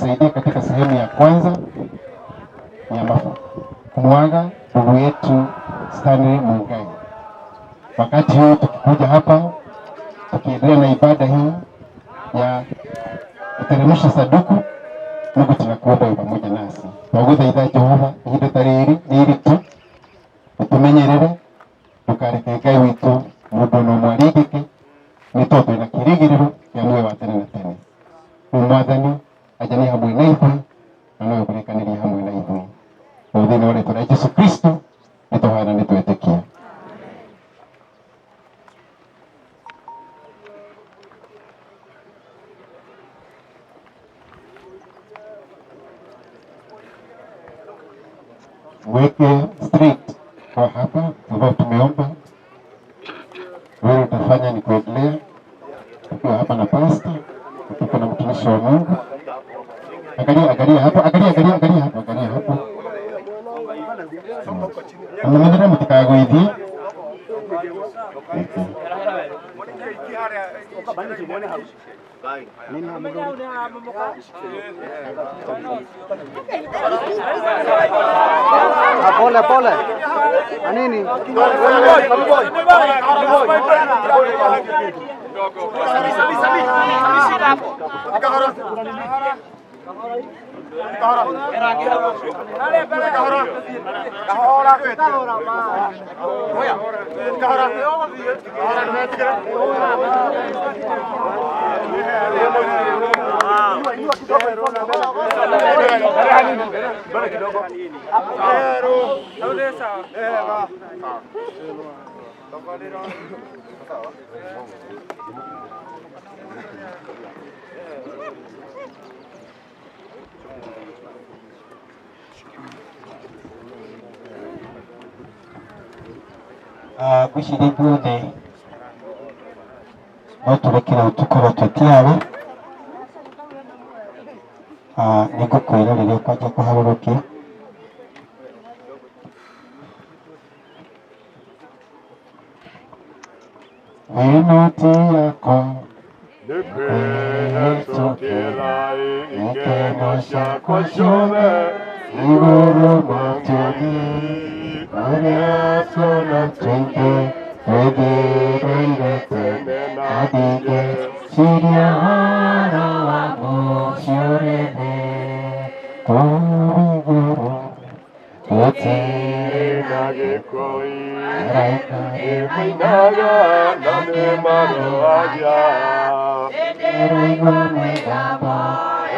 kutusaidia katika sehemu ya kwanza ya kumwaga ndugu yetu Stanley Mungai. Wakati huu tukikuja hapa tukiendelea na ibada hii ya kuteremsha sanduku, Mungu tunakuomba uwe pamoja nasi. Twagũthaitha Jehova ihinda ta rĩrĩ nĩ iritũ, ũtũmenyerere, ndũkareke Ngai witũ mũndũ ona ũmwe aringĩke, nĩ tondũ twĩna kĩrĩgĩrĩro kĩa muoyo wa tene na tene. Rĩu Mwathani anjanie hamwe na ithuĩ na no ũkũrĩkanĩrie hamwe na ithuĩ. O thĩinĩ wa rĩtwa rĩa Jesu Kristo nĩ tũhoya na nĩ twetĩkia. Mweke straight kwa hapa ambao tumeomba. Wewe utafanya ni kuendelea tukiwa hapa na pastor, tuko na mtumishi wa Mungu. Angalia, angalia hapo, angalia, angalia, angalia hapo, angalia hapo. Mumenyere mutikagwithie. Pole pole. Anini? Ngwĩciria ithuothe no tũrekere tũkorwo twĩ tayarĩ. Nĩ ngũkwĩra rĩrĩa ũkwanjia kũharũrũkia. Wĩnoti yakwa Nĩkwĩhĩtũkĩra ikeno ciakwa ciothe igũrũ matu-inĩ ũrĩa tuona tũingĩ twĩthĩrĩire tene na ndingĩ ciria ũhoro wa mũciĩ ũrĩ thĩ kũu igũrũ gũtirĩ na gĩkũi araika ĩmainaga na nĩmarũagia ĩraigua mĩgambo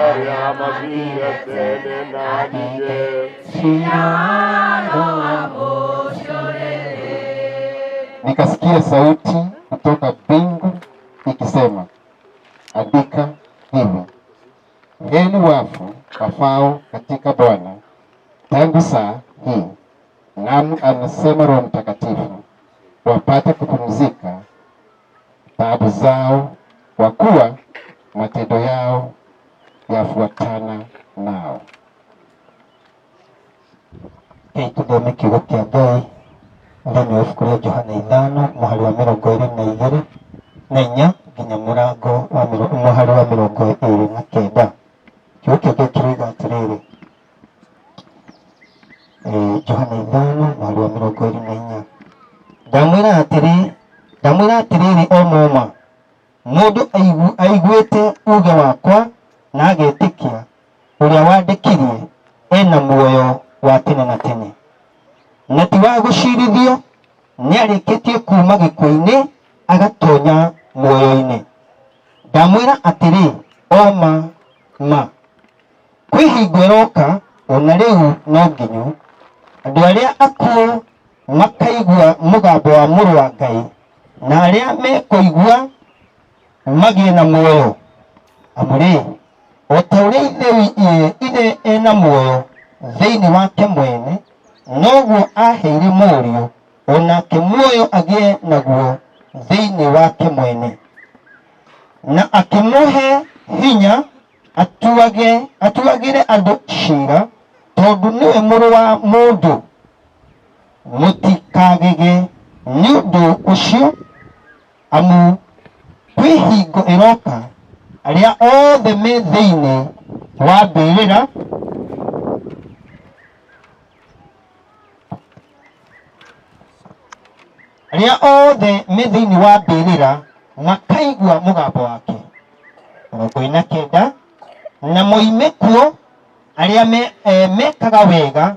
arĩa mathire tene na ningĩ Nikasikia sauti kutoka mbingu ikisema, andika hivi, heri wafu wafao katika Bwana tangu saa hii. Naam, anasema Roho Mtakatifu, wapate kupumzika taabu zao, kwa kuwa matendo yao yafuatana nao. Rekei tũthome kiugo kĩa Ngai thĩinĩ wa ibuku rĩa Johana 5 mũhari wa 22 na 4 nginya mũrango wa mũhari wa 29. Kiugo kĩa Ngai kĩroiga atĩrĩrĩ, Johana 5 mũhari wa 24, ndamwĩra atĩrĩ, ndamwĩra atĩrĩrĩ o moma, mũndũ aiguĩte uge wakwa na agetĩkia ũrĩa wandĩkirie ena muoyo wa tene na tene, na ti wa gũcirithio, nĩarĩkĩtie kuma gĩkuũ-inĩ agatonya muoyo-inĩ. Ndamwĩra atĩrĩ o ma ma, kwĩ hingo ĩroka ona rĩu no nginyu, andũ arĩa akuũ makaigua mũgambo wa Mũrũ wa Ngai, na arĩa mekũigua magĩe na muoyo. Amu rĩ, o ta ũrĩa ithe ena muoyo thĩinĩ wake mwene, noguo aheire Mũriũ onake muoyo agĩe naguo thĩinĩ wake mwene, na akĩmũhe hinya atuagĩre andũ ciira, tondũ nĩwe Mũrũ wa Mũndũ. Mũtikagege nĩ ũndũ ũcio, amu kwĩ hingo ĩroka arĩa othe me thĩinĩ wa mbĩrĩra arĩa othe me thĩinĩ wa mbĩrĩra makaigua mũgambo wake. 49 na moime kuo arĩa mekaga wega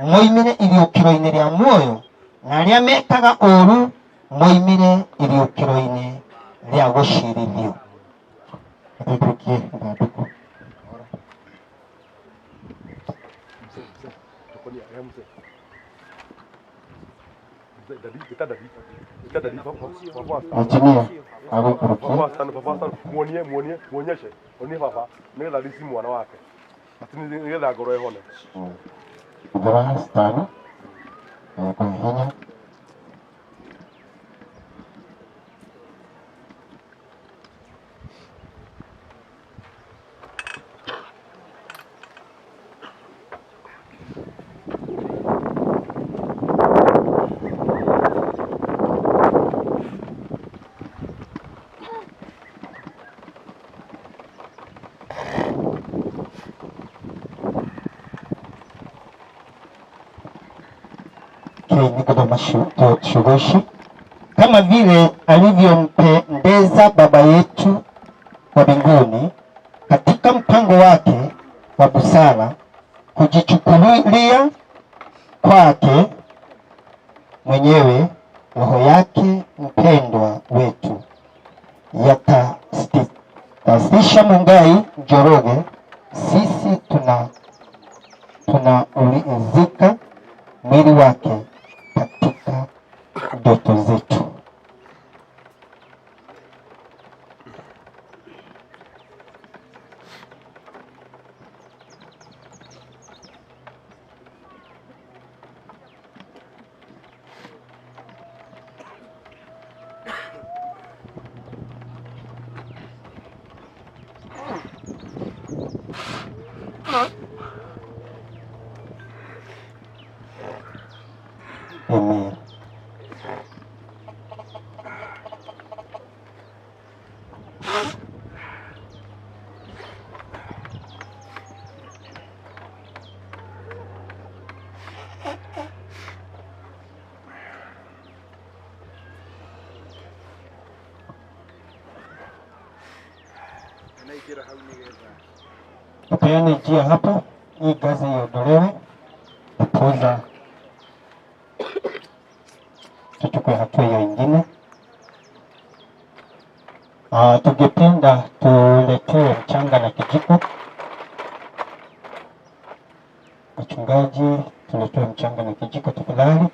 moimire iriũkĩro-inĩ rĩa muoyo, na arĩa mekaga ũũru moimire iriũkĩro-inĩ rĩa gũcirithio. Tũikũrũkie ithandũkũ. Engineer agũikũrũkie. Muonie, muonie, muonyeshe, onie baba nigetha rici mwana wake nigetha ngoro ĩhone. Ithe wa Stani kũhihinya ciugo ici, kama vile alivyompendeza Baba yetu wa mbinguni katika mpango wake wa busara kujichukulia kwake mwenyewe roho yake mpendwa wetu yatastisha Mungai Njoroge, sisi tunaulizika mwili wake katika ndoto zetu. Amen. Tupeane njia hapo, hii gazi iondolewe, ndiposa tuchukue hatua hiyo ingine. Tungependa tuletewe mchanga na kijiko. Wachungaji, tuletewe mchanga na kijiko tafadhali.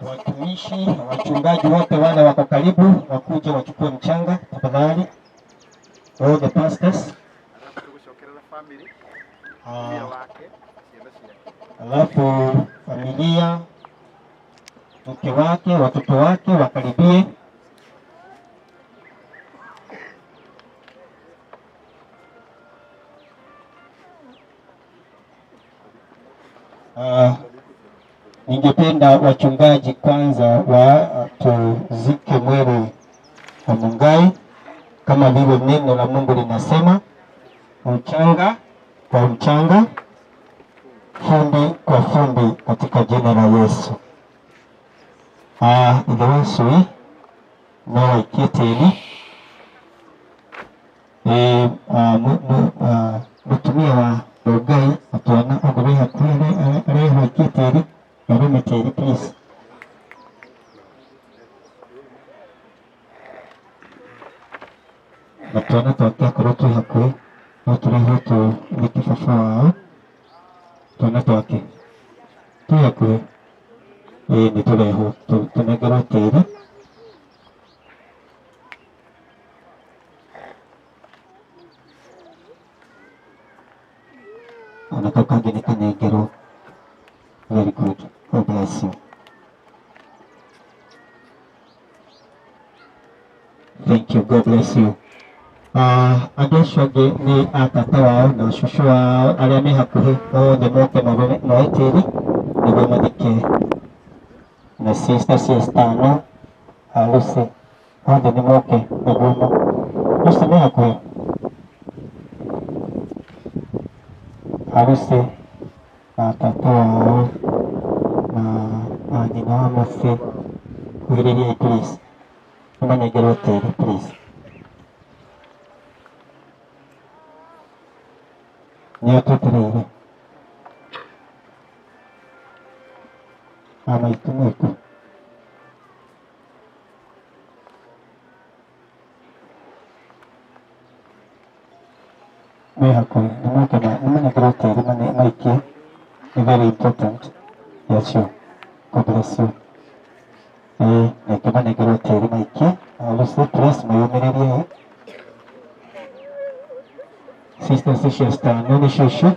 Watumishi, wachungaji wote wale wako karibu wakuje wachukue mchanga tafadhali. All the pastors. Alafu familia, mke wake, watoto wake wakaribie. Ningependa wachungaji kwanza watuzike mwili wa Mungai kama vile neno la Mungu linasema, mchanga kwa mchanga, fumbi kwa fumbi, katika jina la Yesu. Ithe wacu no waikie tĩri. Mũtumia wa Mungai atwana ũguo wĩ hakuhĩ arehwo aikie tĩri. Narume tĩri please. Na twana twake akorwo twĩ hakuhĩ no tũrehwo tũthike baba wao. Twana twake twĩ hakuhĩ, ĩĩ nĩ tũrehwo tũnengerwo tĩri. Ona kau kangĩ nĩ kanengerwo. Very good. God bless you. Thank you. God bless you. Andũ acio angĩ nĩ a tata wao na cũcũ wao arĩa me hakuhĩ othe moke moe tĩri nĩguo mathike na sister siestano a Lucy othe nĩ moke nĩguo Lucy me hakuhĩ a Lucy na tata wao na nyina wa Lucy kuhĩrĩriai please nĩmanengerwo tĩri please. Nĩo twetereire a maitũ mwĩkũ me hakuhĩ nĩmoke nĩmanengerwo tĩri maikie nĩ very important. Yes, sure. God bless you. Reke manengerwo tĩri maikie. Lucy please mwĩyũmĩrĩrie. Sisters icio citano nĩ cũcũ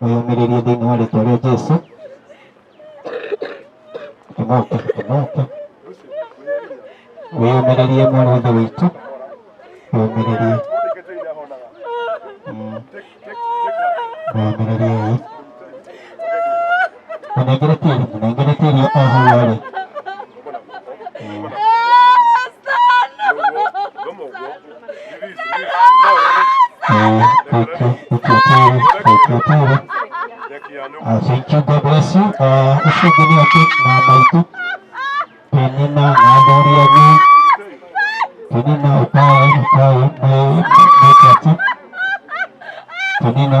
mwĩyũmĩrĩrie thĩinĩ wa rĩtwa rĩa Jesũ. Kĩmoke kĩmoke wĩyũmĩrĩrie mwarĩ wa Ithe witũ wĩyũmĩrĩrie wĩyũmĩrĩrie mũnengere tĩri mũnengere tĩri o hau arĩ. Thank you, thank you, thank you. Thank you, God bless you. Ũcio ũngĩ nĩ atĩ na maitũ Penina na athuri anyu Penina ũkae ũkae mwĩke atĩ Penina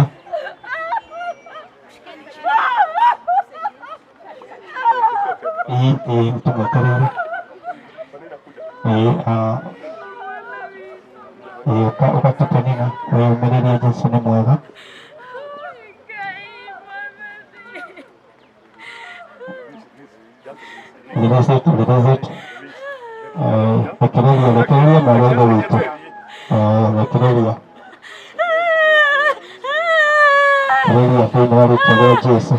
ĩĩ ĩĩ tũmwetereire ĩĩ ĩĩ ũka tu Penina wĩyũmĩrĩrie Jesũ nĩ mwega. Release it, release it. Rekereria, rekereria mwarĩ wa Ithe witũ. Rekereria. Rekereria thĩinĩ wa rĩtwa rĩa Jesũ.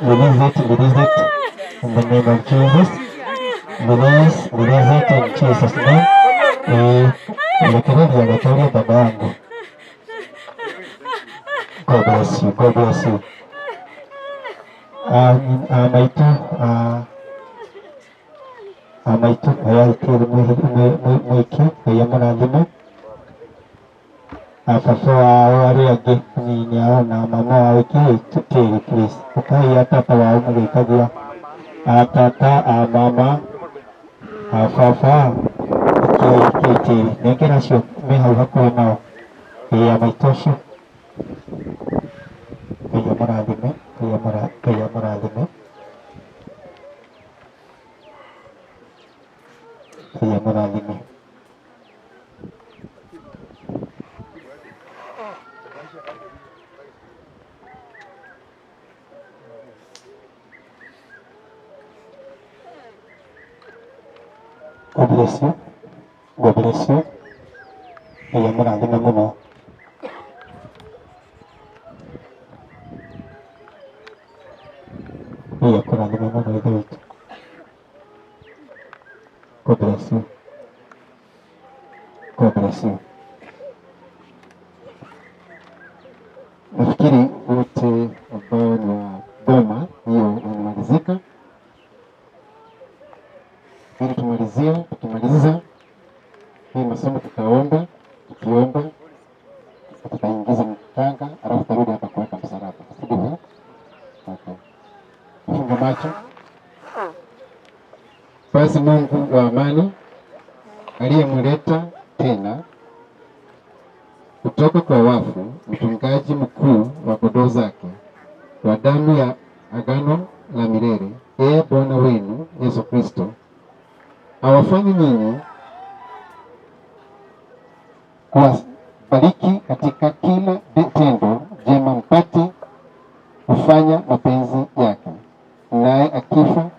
Release it, release it in the name of Jesus. Release, release it in Jesus' name. Rekereria, rekereria baba yangu. God bless you, God bless you. Maitũ maitũ oyai tĩri mũikie Ngai amũrathime. Baba wao arĩa angĩ anini ao na mama wao ikiai tĩri please. Ũkai a tata wao mũgĩikagia a tata a mama a baba ikiai ikiai tĩri. Nengera acio me hau hakuhĩ nao ĩĩ a maitũ acio Ngai amũrathime Ngai amũrathime Ngai amũrathime. God bless you. God bless you. Ngai amũrathime mũno. Ngai akũrathime mũno Ithe witũ. God bless you. God bless you. Nafikiri wote ambao ni wa boma hiyo wamemalizika, ili tumalizie. Tukimaliza hii masomo tutaomba, tukiomba tutaingiza mchanga, alafu tarudi hapa kuweka msalaba, si ndivyo? Okay. Funga macho. Basi Mungu wa amani aliyemleta tena kutoka kwa wafu mchungaji mkuu wa kondoo zake kwa damu ya agano la milele, yeye Bwana wenu Yesu Kristo awafanye nyinyi kuwabariki katika kila tendo jema, mpate kufanya mapenzi yake. Naye akifa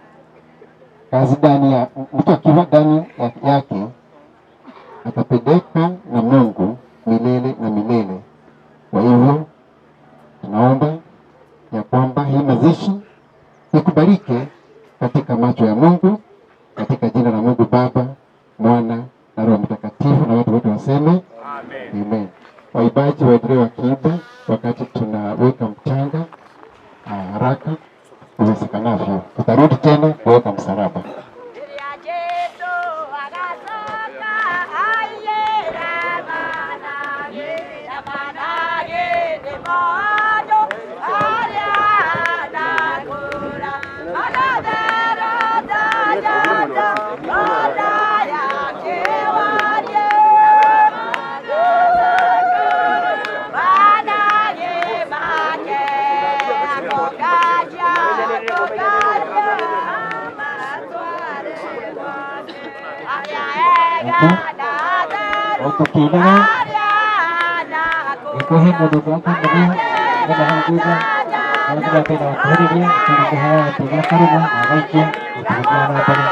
kazi ndani ya mtu akifa ndani yake atapendeka na Mungu milele na milele. Kwa hivyo tunaomba ya kwamba hii mazishi ikubalike katika macho ya Mungu, katika jina la Mungu. aseme amen. Amen. Waimbaji waendelee wakiimba wakati tunaweka mchanga haraka iwezekanavyo. Tutarudi tena kuweka msalaba. Otukinaga ikuhe mundu twakumbania nĩgetha hau thutha arĩa tũrapenda gũkuhĩrĩria tũrĩkũheo gĩtĩ gĩa karũma na gaikia gũtũgĩthiĩ na mbere.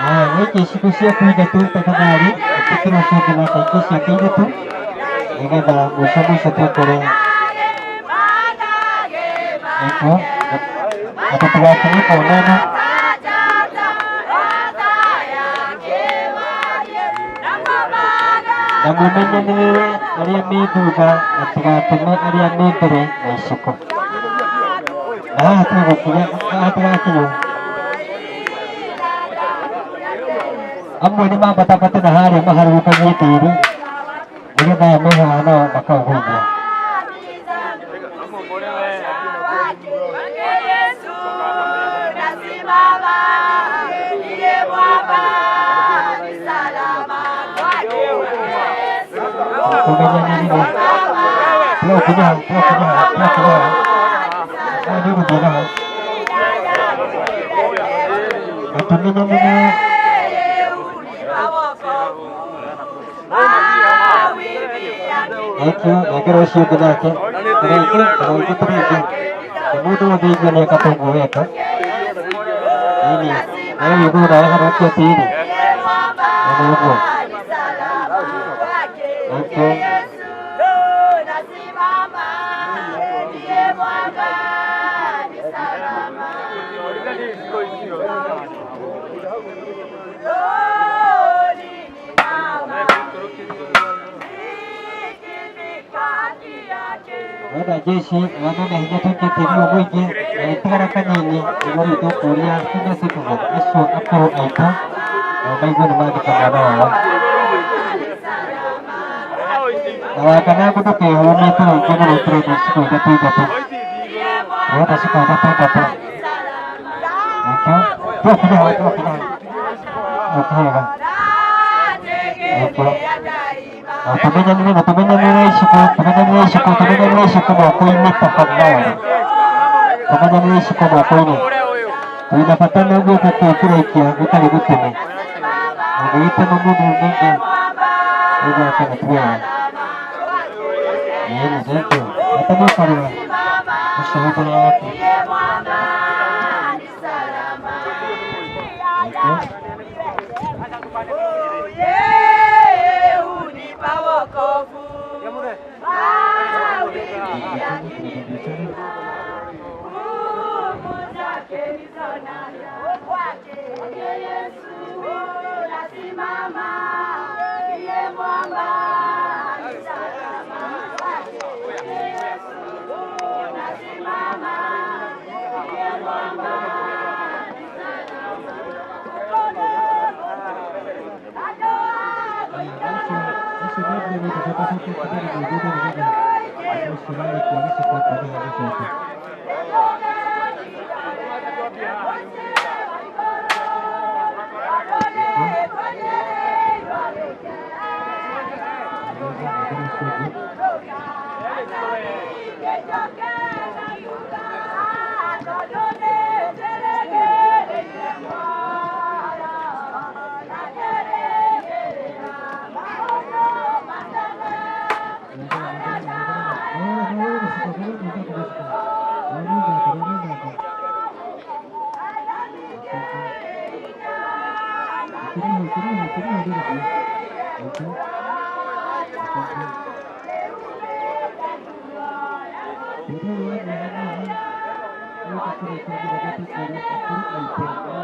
Haya, waikie iciko ciaku ithatũ tafadhali, ĩtĩkĩra ũcio ũngĩ nake aikie ciake ithatũ nĩgetha mũico mũico twĩkore nĩguo na tũtigakinye kona ĩno. Na mũmenyanĩrĩre arĩa me thutha matigatũme arĩa me mbere na iciko. Na haha tũgũkinya, haha tũgakinya. Amwe nĩ mambatambate na harĩa maharũrũkagie tĩri nĩgetha aya me haha nao makaũgũithia. Tũmenyanĩrĩre. Tiga gũkinya hau, tiga gũkinya hau, tiga gũkinya hau. Haha nĩ ũgũthiĩ na hau. Na tũmenyanĩrĩre. Thank you. Nengera ũcio ũngĩ nake. Tũrĩngĩ, tũrĩngĩ, tũrĩngĩ. Nĩ mũndũ wothe aigua nĩ eka toguo weka. Ĩni, nawe wĩigũrũ nawe harũkia tĩri. Na nĩ ũguo. Thank you. Wenda jeshi wanene hinya tuikie tĩri ũyũ mũingĩ na gĩtigara kanini nĩguo rĩu tũkũria senior citizen acio akũrũ aitũ nao maigue nĩ mathika mwana wao. Na wakana ndũkehũmie tũrĩkie mũno tũrenda iciko ithatũ ithatũ. Tũrenda iciko ithatũ ithatũ. Thank you. Tũkinya hau, tũkinya hau. Ũkĩhega. Thank you. Na tũmenyanĩre, na tũmenyanĩre iciko, tũmenyanĩre iciko, tũmenyanĩre iciko moko-inĩ tafadhali. Tũmenyanĩre iciko moko-inĩ. Twĩna bata na guoko kũu kũraikia gũtarĩ gũteme. Ũngĩgĩtema mũndũ mũingĩ nĩgwake gũtuaga. Ĩni, thank you. Bata nĩ ũkarũa ũcio wĩ mbere yaku. Thank you.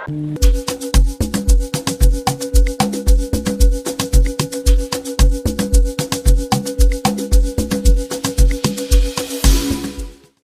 Thank you.